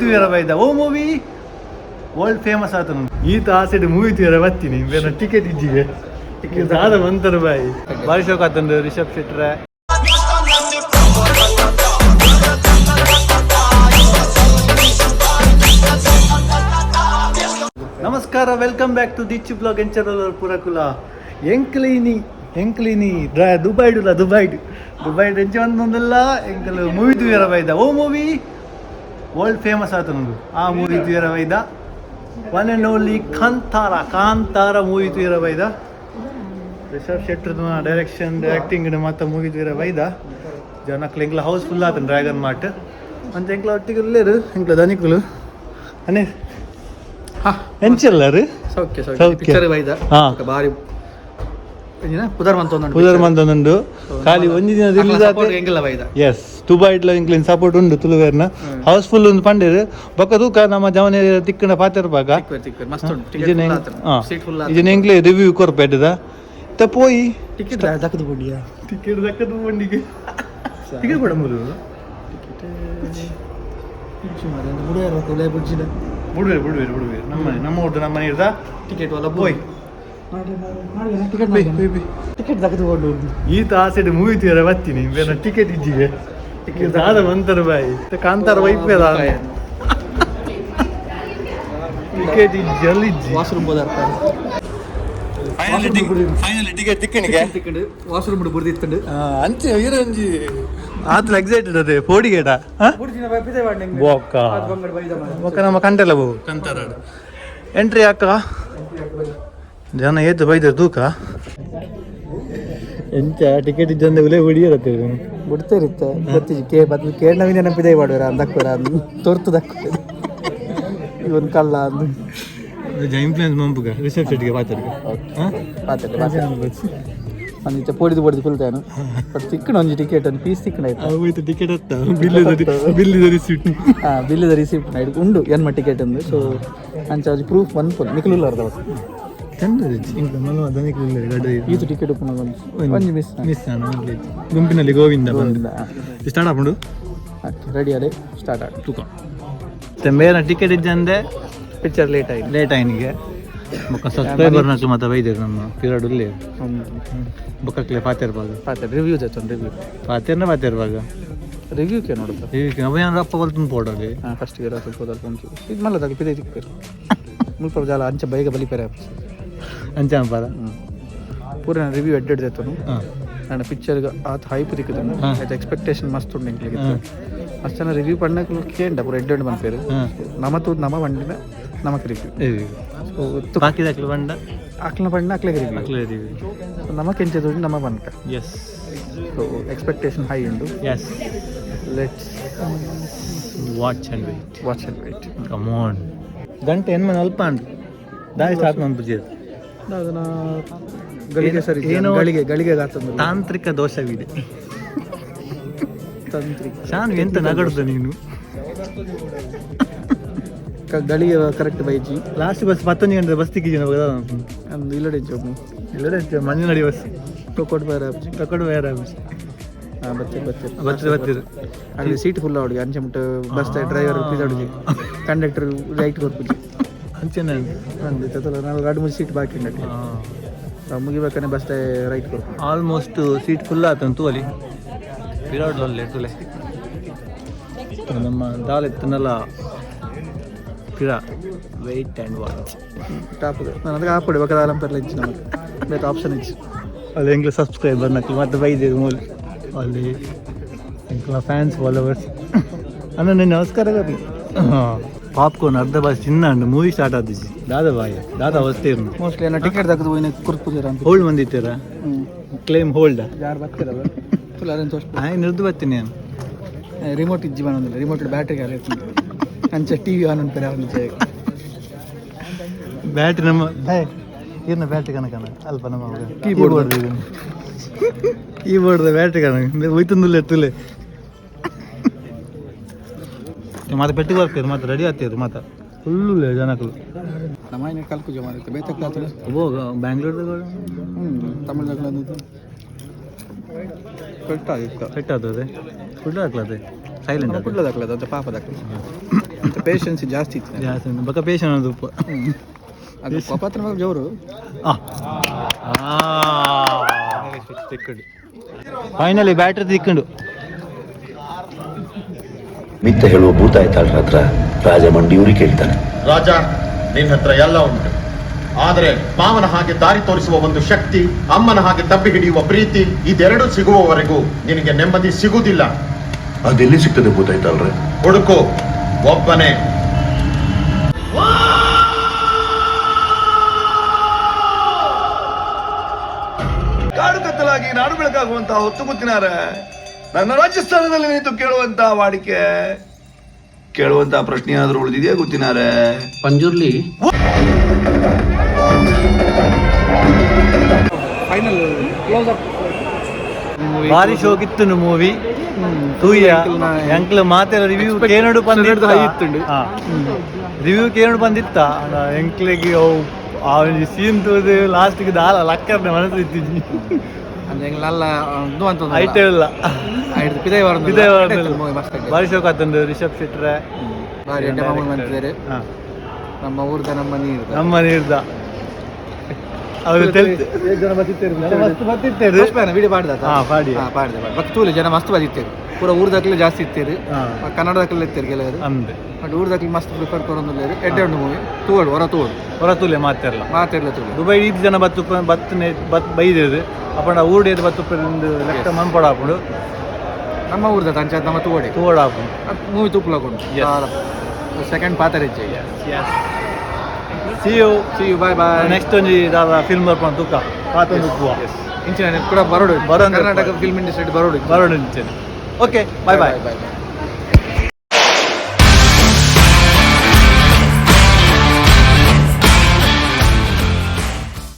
ತೂಯರ ಬೈದ ಓ movie world famous ಆತನು. ಈತ ಆಸೆಡ್ ಮೂವಿ ತೂಯರ ಬತ್ತೀನಿ, ಬೇರೆ ಟಿಕೆಟ್ ಇಜ್ಜಿಗೆ. ಟಿಕೆಟ್ ದಾದ ಮಂತರ ಬಾಯಿ, ಬಾರಿ ಶೋಕ್ ಆತಂದು ರಿಷಬ್ ಶೆಟ್ರೆ. ನಮಸ್ಕಾರ, welcome back to Dichu blog. ಎಂಚರಲ್ ಪುರಕುಲ ಎಂಕ್ಲೀನಿ ಎಂಕ್ಲೀನಿ ದುಬೈಡುಲ ದುಬೈಡ್ ದುಬೈಡ್ ಎಂಚ ಒಂದೊಂದೆಲ್ಲ ಎಂಕಲ್ ಮೂವಿ ತೂಯರ ಬೈದ. ಓ ಮೂವಿ ವರ್ಲ್ಡ್ ಫೇಮಸ್ ಆತನು. ಆ ಮೂವಿ ತೂಯರ ಬೈದ, ಒನ್ ಆ್ಯಂಡ್ ಓನ್ಲಿ ಕಾಂತಾರ. ಕಾಂತಾರ ಮೂವಿ ತೂಯರ ಬೈದ. ರಿಷಬ್ ಶೆಟ್ಟರ್ನ ಡೈರೆಕ್ಷನ್, ಆ್ಯಕ್ಟಿಂಗ್ ಮತ್ತು ಮೂವಿ ತೂಯರ ಬೈದ. ಜನಕ್ಲು ಎಂಕ್ಲ ಹೌಸ್ ಫುಲ್ ಆತನು ಡ್ರ್ಯಾಗನ್ ಮಾರ್ಟ್ ಅಂಚ. ಎಂಕ್ಲ ಒಟ್ಟಿಗೆ ಉಲ್ಲೇರು ಎಂಕ್ಲ ದನಿಕುಲು ಅನೇ. ಎಂಚೆಲ್ಲರು? ಸೌಖ್ಯ. ಸೌಖ್ಯ. ಸೌಖ್ಯ. ಪಿಕ್ಚರ್ ಬೈದ. ಬಾರಿ ಪುದರ್ ಮಂತೊಂದುಂಡು. ಪುದರ್ ಮಂತೊಂದುಂಡು. ಖಾಲಿ ಒಂಜಿ ದಿನ ರಿಲೀಸ್ ಆತ. ಎಂಕಲ್ಲ ಬೈದ. ಎಸ್, ದುಬೈಡ್ಲ ಇಂಕ್ಲಿನ್ ಸಪೋರ್ಟ್ ಉಂಡು. ತುಳುವೇರ್ನ ಹೌಸ್ಫುಲ್ ಒಂದು ಪಂಡೇರು. ಬೊಕ್ಕ ತೂಕ, ನಮ್ಮ ಜವನ ತಿಕ್ಕಣ ಪಾತೆರ್ ಬಾಗ. ತಿಕ್ವೆರ್ ತಿಕ್ವೆರ್, ಮಸ್ತ್ ಉಂಡು. ಟಿಕೆಟ್ ಫುಲ್ ಆತಂಡ್, ಸೀಟ್ ಫುಲ್. ಇಜನ ಎಂಕ್ಲೆ ರಿವ್ಯೂ ಕೊರ್ಪೆಡ್ದ ಇತ್ತ ಪೋಯಿ. ಟಿಕೆಟ್ ದಕ್ಕದು ಬುಡಿಯಾ? ಟಿಕೆಟ್ ದಕ್ಕದು ಬಂಡಿಗೆ. ಟಿಕೆಟ್ ಕೊಡ ಮೂರು. ಟಿಕೆಟ್ ಬುಡುವಾರ ತುಲೆ ಬುಡ್ಜಿಡ. ಬಿಡುವೆ ಬಿಡುವೆ ಬಿಡುವೆ. ನಮ್ಮ ನಮ್ಮ ಊರ್ದು ನಮ್ಮ ನೀರ್ದ. ಟಿಕೆಟ್ ಒಲ್ಲ. ಪೋಯ್. ಟಿಕೆಟ್ ಟಿಕೆಟ್ ದಕ್ಕದು ಬೋಡು. ಈತ ಆಸೆಡ್ ಮೂವಿ ತೂಯರ ಬತ್ತೀನಿ, ಬೇರೆ ಟಿಕೆಟ್ ಇಜ್ಜಿಗೆ. ಟಿಕೆಟ್ ದಾದ ಮಂತರ ಬಾಯಿ, ಕಾಂತಾರ ವೈಪೇದ. ಟಿಕೆಟ್ ಇಜ್ಜಿ ಅಲ್ಲಿ ಇಜ್ಜಿ. ವಾಶ್ರೂಮ್ ಬೋದಾರ್ತ. ಫೈನಲಿ ಟಿಕೆಟ್ ತಿಕ್ಕಣಿಗೆ. ಟಿಕೆಟ್ ವಾಶ್ರೂಮ್ ಬುಡ್ದಿತ್ತಂಡು. ಅಂಚೆ ಒಂಜಿ ಆತ್ಲ ಎಕ್ಸೈಟೆಡ್ ಅದೇ ಪೋಡಿಗೇಟ. ಬುಡ್ಜಿನ ಪಿದೆ. ಬೋಕ ಬೊಕ್ಕ ನಮ್ಮ ಕಂಟೆಲ್ಲ ಬೋವು ಕಾಂತಾರ ಎಂಟ್ರಿ ಅಕ್ಕ. ಜನ ಏತು ಬೈದರು ತೂಕ. ಎಂಚ ಟಿಕೆಟ್ ಇದ್ದಂದೆ ಉಲೆ ಹೊಡಿಯರತ್ತೆ. ಬಿಡ್ತೇರಿತ್ತ ಗೊತ್ತಿಜಿ. ಕೆ ಬದ್ಲು ಕೇಳನವಿನ ನೆನಪಿದೆ ಮಾಡುವರ ಅಂದಕ್ವರ ತೋರ್ತು ದಕ್ಕ ಇವನ್ ಕಳ್ಳ ಅಂದು. ಇನ್ಫ್ಲೂಯೆನ್ಸ್ ಮಂಪುಗ ರಿಷಬ್ ಶೆಟ್ಟಿಗೆ ಪಾತ್ರಕ್ಕೆ. ಪಾತ್ರೆ ಅಂದಿತ್ತೆ ಪೋಡಿದು ಪೋಡಿದು ಕುಲ್ತಾನು. ಬಟ್ ತಿಕ್ಕಣ ಒಂಜಿ ಟಿಕೆಟ್, ಒಂದು ಪೀಸ್ ತಿಕ್ಕಣ ಆಯ್ತು. ಹೋಯ್ತು ಟಿಕೆಟ್ ಅತ್ತ ಬಿಲ್ ಬಿಲ್ ರಿಸಿಪ್ಟ್. ಹಾಂ, ಬಿಲ್ಲದ ರಿಸಿಪ್ಟ್ ನೈಟ್ ಉಂಡು ಎನ್ಮ ಟಿಕೆಟ್ ಉಂದು. ಸೊ ಅಂಚ ಒಂಜಿ ಪ್ರೂಫ್ ಬಂದ್ಪುಂಡು ನಿಕುಲು ಅರ್ಧ. ಚಂದ ಇಂಕ ಮಲ್ವ ದನಿಕ್ ಗಡ್ಡ. ಈತು ಟಿಕೆಟ್ ಉಪ್ಪುನ ಒಂಜಿ ಮಿಸ್. ಮಿಸ್ ಗುಂಪಿನಲ್ಲಿ ಗೋವಿಂದ ಬಂದು ಸ್ಟಾರ್ಟ್ ಆಪುಂಡು. ರೆಡಿ ಅದೇ ಸ್ಟಾರ್ಟ್ ಆಗ. ತೂಕ ಬೇರೆ ಟಿಕೆಟ್ ಇದ್ದಂದೆ. ಪಿಕ್ಚರ್ ಲೇಟ್ ಆಯ್ತು. ಲೇಟ್ ಆಯ್ನಿಗೆ. ಬೊಕ್ಕ ಸಬ್ಸ್ಕ್ರೈಬರ್ ನಕ್ಲು ಮತ್ತೆ ಬೈದೇರು ನಮ್ಮ ಪಿರಡ್ ಉಲ್ಲೆ. ಬೊಕ್ಕಕ್ಲೆ ಪಾತೆರ್ ಬಾಗ. ಪಾತ್ರೆ ರಿವ್ಯೂ ಜೊತೆ ರಿವ್ಯೂ. ಪಾತೆರ್ನ ಪಾತೆರ್ ಬಾಗ. ರಿವ್ಯೂ ಕೆ ನೋಡುತ್ತ. ಈಗ ಅವಯಾನ ರಪ್ಪ ಬಲ್ತುನ್ ಪೋಡಲಿ. ಹಾಂ, ಫಸ್ಟ್ ಇಯರ್ ಸ್ವಲ್ಪ ಸ್ವಲ್ಪ ಒಂಚೂರು ಇದು ಮಲ್ಲದಾಗ ಪಿದೆ ತಿಕ್ಕರು ಮುಲ್ಪ ಜಾಲ ಅಂಚ ಬೈಗ ಬಲಿಪೆರೆ. ಅಂಚ ಅನ್ಪಾರ. ಪೂರ ರಿವ್ಯೂ ಎಡ್ಡೆಡ್ ಜೊತೆನು. ಹಾಂ. ನನ್ನ ಪಿಕ್ಚರ್ ಆತ ಹೈಪ್ ತಿಕ್ಕುದು. ಆಯ್ತು, ಎಕ್ಸ್ಪೆಕ್ಟೇಷನ್ ಮಸ್ತ್ ಉಂಡು ಎಂಕ್ಲೆಗ್. ಮಸ್ತ್ ಜನ ರಿವ್ಯೂ ಪಣ್ಣಕ್ಲು ಕೇಂಡ ಪೂರ ಎಡ್ಡೆಡ್ ಪನ್ಪೇರು. ನಮ ತೂದು ನಮ ಬಂಡಿನ ನಮಕ್ ರಿವ್ಯೂ. ಸೊ ಬಾಕಿದಾಕ್ಲು ಬಂಡ. ಅಕ್ಲನ ಪಂಡ ಅಕ್ಲೆಗ್ ರಿವ್ಯೂ. ಅಕ್ಲೆ ರಿವ್ಯೂ. ಸೊ ನಮಕ್ ಎಂಚ ತೂದು ನಮ ಪನ್ಕ. ಎಸ್. ಸೊ ಎಕ್ಸ್ಪೆಕ್ಟೇಷನ್ ಹೈ ಉಂಡು. S. Let's watch and wait. Watch and wait. Come on, ಗಂಟೆ ಎನ್ಮನ ಅಲ್ಪ ಉಂಟು. ದಾಯಿ ಸ್ಟಾರ್ಟ್ ಮನ್ಪುಜಿ. ಅದನ್ನ ಗಳಿಗೆ ಸರಿ. ಏನೋ ಗಳಿಗೆ ಗಳಿಗೆ ಗಾತಂದ್ರೆ. ತಾಂತ್ರಿಕ ದೋಷವಿದೆ. ತಂತ್ರಿಕ. ಶಾನು ಎಂತ ನಗಡುದ ನೀನು? ಗಳಿಗೆ ಕರೆಕ್ಟ್ ಬೈಜಿ. ಲಾಸ್ಟ್ ಬಸ್ 11 ಗಂಟೆ ಬಸ್ ತಿಕ್ಕಿಜಿ. ಅಂದು ಇಲ್ಲಡೆ ಜೋಬು. ಇಲ್ಲಡೆ ಮಂಜನಡಿ ಬಸ್. ತಕೊಡ್ ಬೇರೆ. ತಕೊಂಡು ಬೇರೆ. ಹಾಂ, ಬರ್ತೀರಿ ಬರ್ತೀರಿ. ಬರ್ತೀರಿ ಬರ್ತೀರಿ. ಅಲ್ಲಿ ಸೀಟ್ ಫುಲ್ ಅವಡಿಗೆ ಅಂಚೆ ಮುಟ್ಟ ಬಸ್ ಡ್ರೈವರ್ ಪಿದಾಡುಜಿ, ಕಂಡಕ್ಟರ್ ರೈಟ್ ಕೊರ್ಪುಜಿ. ಅಂಚೆನೆ. ಅಂದು ತತಲ ನಾಲ್ ಎರಡು ಮೂರು ಸೀಟ್ ಬಾಕಿ ಉಂಟು. ಮುಗಿಬೇಕನೆ ಬಸ್ ರೈಟ್ ಕೊರ್ಪು. ಆಲ್ಮೋಸ್ಟ್ ಸೀಟ್ ಫುಲ್ ಆತಂತು ಅಲ್ಲಿ. ಪಿರಾಡ್ಲಲ್ಲಿ ತುಲೆ ನಮ್ಮ dal ಎತ್ತನಲ್ಲ ಪಿರಾ. Wait and watch. Top ನಾನು ಅದಕ್ಕೆ ಆಪುಡೆ ಬೊಕ ದಾಲಂ ಪೆರ್ಲ ಇಜ್ಜಿ ನಮಗೆ ಬೇತೆ ಆಪ್ಷನ್ ಇಜ್ಜಿ. ಅಲ್ಲಿ ಎಂಗ್ಲ ಸಬ್ಸ್ಕ್ರೈಬರ್ ನಕ್ಲು ಮತ್ತೆ ಬೈದೇರು ಮೂಲ ಅಲ್ಲಿ ಎಂಕ್ಲ ಫ್ಯಾನ್ಸ್ ಫಾಲೋವರ್ಸ್ ಅಣ್ಣ ನಿನ್ನ ನಮಸ್ಕಾರ. ಪಾಪ್ಕಾರ್ನ್ ಅರ್ಧ ಬಾಸ್ ಚಿನ್ನ ಮೂವಿ ಸ್ಟಾರ್ಟ್ ಆದಿಜಿ. ದಾದಾ ಬಾಯ್ ದಾದಾ ಅವಸ್ಥೆ ಇರ್ನು. ಮೋಸ್ಟ್ಲಿ ಏನೋ ಟಿಕೆಟ್ ದಕ್ಕದು ಹೋಯ್ನ ಕುರ್ಪುಜರ ಅಂತ. ಹೋಲ್ಡ್ ಬಂದಿತ್ತೀರ? Claim hold. ಯಾರು ಬರ್ತಿರಲ್ಲ ಫುಲ್ ಅದೇನು ತೋರ್ಸ್. ಆಯ್ ನಿರ್ದು ಬರ್ತೀನಿ ನಾನು. ರಿಮೋಟ್ ಇಜ್ಜಿ ಬಂದಿಲ್ಲ. ರಿಮೋಟ್ ಬ್ಯಾಟ್ರಿ ಖಾಲಿ ಇರ್ತದೆ. ಅಂಚ ಟಿವಿ ಆನ್ ಉಂಟು ಅವನ. ಬ್ಯಾಟ್ರಿ ನಮ್ಮ ಬಾಯ್ ಇರ್ನ ಬ್ಯಾಟ್ರಿ ಕನಕನ ಅಲ್ಪ ನಮ್ಮ. Keyboard. Keyboard battery ಕನಕ ಹೋಯ್ತಂದುಲ್ಲ ತುಲೆ. ಮತ್ತೆ ಪೆಟ್ಟಿಗೆ ಬರ್ತೀರಿ, ಮತ್ತೆ ರೆಡಿ ಆಗ್ತೀರಿ, ಮತ್ತೆ ಫುಲ್ಲು ಜನಕ್ಕಲು. ನಮ್ಮ ಕಲ್ಕು ಜಮಾ ಆಗುತ್ತೆ ಬೇತೆ ಕ್ಲಾತ್. ಓ ಬ್ಯಾಂಗ್ಳೂರ್ದಾಗ. ಹ್ಞೂ, ತಮಿಳ್ದಾಗ ಕರೆಕ್ಟ್ ಆಗಿತ್ತು. ಸೆಟ್ ಆಗ್ತದೆ, ಫುಲ್ ಹಾಕ್ಲದೆ ಸೈಲೆಂಟ್. ಕುಡ್ಲದಾಕ್ಲದ ಅಂತ ಪಾಪ ದಾಕ್ಲ. Patience ಜಾಸ್ತಿ ಇತ್ತು. ಜಾಸ್ತಿ ಬೊಕ ಪೇಷನ್ ಉಪ್ಪು. ಅದು ಪಾಪತ್ರ ಮಗ ಜೋರು. ಫೈನಲಿ ಬ್ಯಾಟ್ರಿ ತಿಕ್ಕೊಂಡು. ಮಿತ್ತ ಹೇಳುವ ಭೂತಾಯ್ತಾಳ್ರ ಹತ್ರ ರಾಜ ಮಂಡಿಯೂರಿ ಕೇಳ್ತಾನೆ. ರಾಜ, ನಿನ್ನ ಹತ್ರ ಎಲ್ಲ ಉಂಟು. ಆದರೆ ಮಾವನ ಹಾಗೆ ದಾರಿ ತೋರಿಸುವ ಒಂದು ಶಕ್ತಿ, ಅಮ್ಮನ ಹಾಗೆ ತಬ್ಬಿ ಹಿಡಿಯುವ ಪ್ರೀತಿ, ಇದೆರಡು ಸಿಗುವವರೆಗೂ ನಿನಗೆ ನೆಮ್ಮದಿ ಸಿಗುವುದಿಲ್ಲ. ಅದೆಲ್ಲಿ ಸಿಗ್ತದೆ ಭೂತಾಯ್ತಾಳ್ರೆ? ಹುಡುಕು, ಒಬ್ಬನೇ. ಕಾಡು ಕತ್ತಲಾಗಿ ನಾಡು ಬೆಳಕಾಗುವಂತಹ ಹೊತ್ತು ಗೊತ್ತಿನಾರೆ. ನನ್ನ ರಾಜಸ್ಥಾನದಲ್ಲಿ ನಿಂತು ಕೇಳುವಂತಹ ವಾಡಿಕೆ, ಕೇಳುವಂತಹ ಪ್ರಶ್ನೆ ಏನಾದರೂ ಉಳಿದಿದೆಯಾ ಗೊತ್ತಿನಾರೆ? ಪಂಜುರ್ಲಿ. Final close up. ಬಾರಿ ಶೋಕಿತ್ತು ಮೂವಿ ತೂಯ. ಎಂಕ್ಲ ಮಾತೆಲ್ಲ ರಿವ್ಯೂ ಕೇನಡು ಬಂದಿತ್ತು. ಹೈ ಇತ್ತುಂಡು. ರಿವ್ಯೂ ಕೇನಡು ಬಂದಿತ್ತ. ಎಂಕ್ಲೆಗೆ ಅವು ಆ ಒಂಜಿ ಸೀನ್ ತೂದು ಲಾಸ್ಟ್ಗೆ ದಾಲ ಲಕ್ಕರ್ನ ಮನಸ್ಸು ಇತ್ತಿಜ್ಜಿ. ಅಂದ್ರೆ ಎಂಗ್ಲಲ್ಲ ಒಂದು ಅಂತ ಐಟೆ ಇಲ್ಲ. ಐದು ಪಿದೈ ವಾರ. ಇದೇ ವಾರದಲ್ಲಿ. ಮೂವಿ ಮಸ್ತ್ ಆಗಿದೆ. ಬಾರಿ ಶೋಕ್ ಆತಂದು ರಿಷಬ್ ಶೆಟ್ರೆ. ಬಾರಿ ಎಡ್ಡೆ ಮಾಮೂಲು ಮಂತಿದ್ದಾರೆ. ನಮ್ಮ ಊರ್ದ ನಮ್ಮ ನೀರು. ನಮ್ಮ ನೀರ್ದ ಅವರು ಜನ ಬತ್ತಿತ್ತೇರು. ಮಸ್ತ್ ಬತ್ತಿತ್ತೇರು. Video ಪಾಡ್ದ. Ha, Padi. Ha, ಪಾಡ್ದೆ ಪಾಡ್ದೆ. But ತೂಲೆ ಜನ ಮಸ್ತ್ ಬದಿತ್ತೇರು. ಪೂರ ಊರ್ದಾಕ್ಲೆ ಜಾಸ್ತಿ ಇತ್ತೇರು. ಕನ್ನಡದಾಕ್ಲೆ ಇತ್ತೇರು ಕೆಲವರು. ಅಂದೆ. ಬಟ್ ಊರ್ದಾಕ್ಲೆ ಮಸ್ತ್ ಪ್ರಿಫರ್ ಕೊರೊಂದುಲ್ಲೇರು. ಎಡ್ಡೆ ಉಂಡು ಮೂವಿ. ತೂವಡು ಹೊರ ತೂವಡು. ಹೊರ ತೂಲೆ ಮಾತೆರ್ಲ. ಮಾತೆರ್ಲ ತೂಲೆ. ದುಬೈ ಈತ್ ಜನ ಬತ್ತು ಬತ್ತನೆ ಬತ್ ಬೈದೇರು ಅಪ್ಪಂಡ ಊರ್ಡೇದು ಬತ್ತು ಲೆಕ್ಕ ಮನ್ಪಡ ಹಾಪುಂಡು. ನಮ್ಮ ಊರ್ದ ತಂಚ ನಮ್ಮ ತೂವಡೆ. ತೂವಡ ಹಾಪುಂಡು. ಮೂವಿ ತೂಪುಲಕೊಂಡು ಸೆಕೆಂಡ್ ಪಾತ್ರ ಹೆಚ್ಚೆ. See you. See you, bye bye. Next ಒಂಜಿ ದಾದ ಫಿಲ್ಮ್ ಬರ್ಪಣ ತೂಕ ಪಾತೊಂದು ಉಪ್ಪುವ. ಇಂಚಿನ ಕೂಡ ಬರೋಡು. ಬರೋಂದು. ಕರ್ನಾಟಕ ಫಿಲ್ಮ್ ಇಂಡಸ್ಟ್ರಿ ಬರೋಡು. ಬರೋಣ. Okay, bye bye. Bye bye.